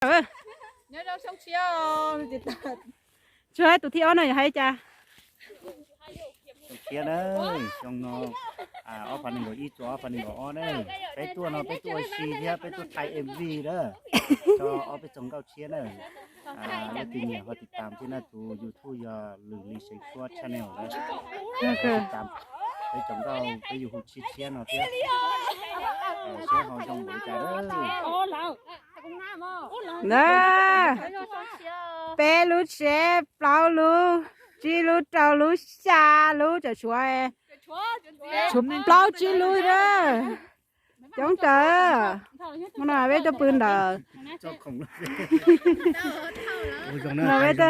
Tsis hais tus thib ob no yog hais cas? Xyoo tshiab na, xyoo no ob phav nees nkaum ib txog ob phav nees nkaum ob na, peb tuaj no peb tuaj ua si thiab peb tuaj thaij M V na, rau ob peb txog nkauj tshiab na. Leej twg nyiam ho tiv tam thiab na, tus YouTube yog Lwm Lis Seev Suab Channel na. Tiv tam peb cov nkauj peb yus hu tshiab tshiab no thiab. Siab ho zoo npaum li cas na. Na, peb lub tsev, plaub lub, tsib lub, rau lub, xya lub, tsam tshuav, tshuav plaub tsib lub na. Coob tas. Mus no peb tuaj pw ntawm no peb tsis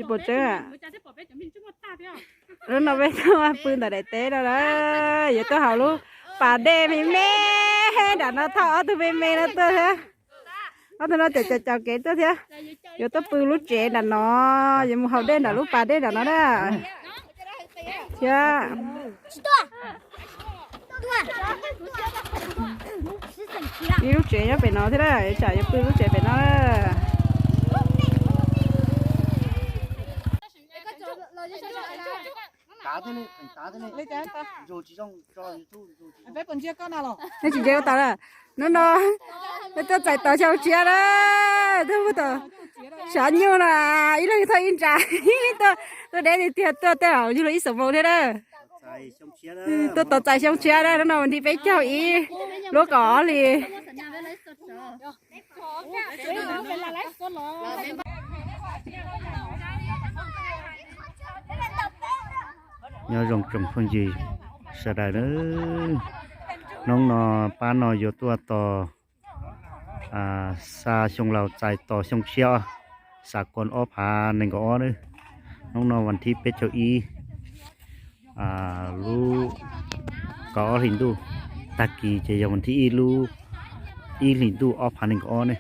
pom tseeb. Lub no peb tuaj pw ntawm daim teb no na, yuav tuaj haus lub pas dej me me nram no, thauj ob tug me me no tuaj thiab. Ob tug no caum caum caum kev tuaj thiab. Yuav tuaj pw lub tsev nram no, yuav mus haus dej nram lub pas dej nram no na. Thiab ib lub tsev nyob pem no thiab na, tsam yuav pw lub tsev pem no. Nej tsis ntsia tas na. Hnub no peb tuaj txais tos xyoo tshiab na, tuaj mus tom Sav Nyuj no, ib leeg thauj ib nra, tuaj deb tiag tiag, tuaj tej zaum yug luag ib xuab moos thiab na. Tuaj tos txais xyoo tshiab na, hnub no vas thib peb caug ib lub kaum ob hlis. Nyob zoo tsoom phooj ywg sawv daws na, hnub no pab no yuav tuaj tos xa xyoo laus txais tos xyoo tshiab, xav koos ob phav nees nkaum ob na. Hnub no vas thib peb caug ib, lub kaum ob hlis ntuj, tag kis ces yog vas thib ib lub ib hlis ntuj ob phav nees nkaum ob ne.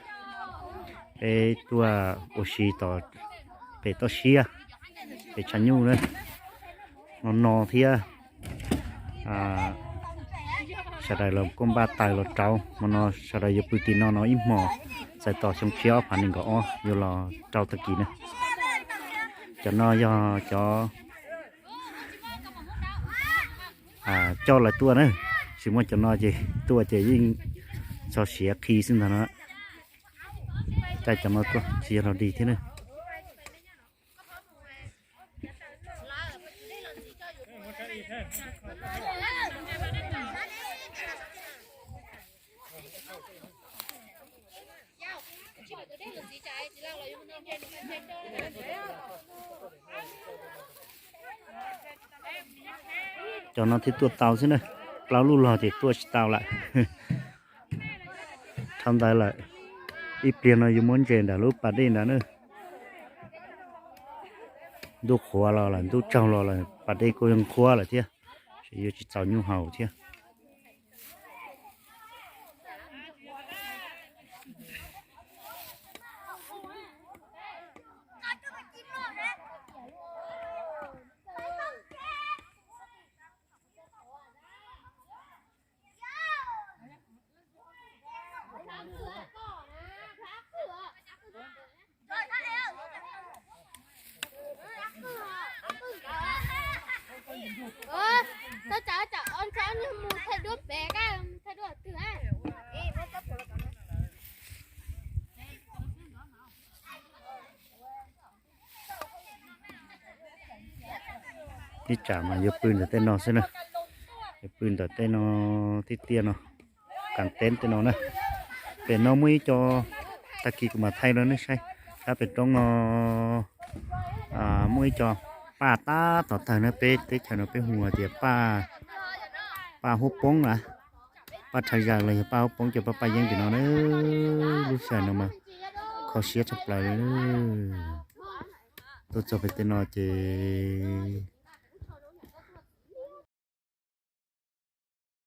Peb tuaj ua si tom pem toj siab, pem tshav nyuj na, no no thiab. Sawv daws los kuj npaj taws los rauv, hmo no sawv daws yuav pw tim no no ib hmos, txais tos xyoo tshiab ob phav nees nkaum ob yuav los rau tag kis na. Cov no yog cov coj lawv tuaj na, tsis muaj cov no ces tuaj ces yeej txog siav qhi xwb ntag no. Caij cov no tuaj tsis yog los dig thiab na. Cov no thiaj tuaj tau xwb na, plaub lub log ces tuaj tsis tau lawm. Dhau ntawd lawm, ib pliag no yuav muab ntses ntawm lub pas dej ntawd na. Ntuj qhuav los lawm, ntuj tsaug los lawm, pas dej kuj yeej qhuav lawm thiab, yuav tsis txaus nyuj haus thiab. Ib tsam mas yuav pw ntawm tej no xwb na, yuav pw ntawm tej no, tiaj tiaj no, kas teb tej no na. Pem no muaj ib co, tag kis kuv mam thaij rau nej saib. Sab pem roob no muaj ib co paj tab tom tawg na, peb teb chaws no peb hu hais tias paj huab poob na, paj thav zag los yog paj huab poob, cov paj paj yeeb pem no na. Lub sij hawm no mas kho siab tshaj plaws li. Tuaj txog pem tej no ces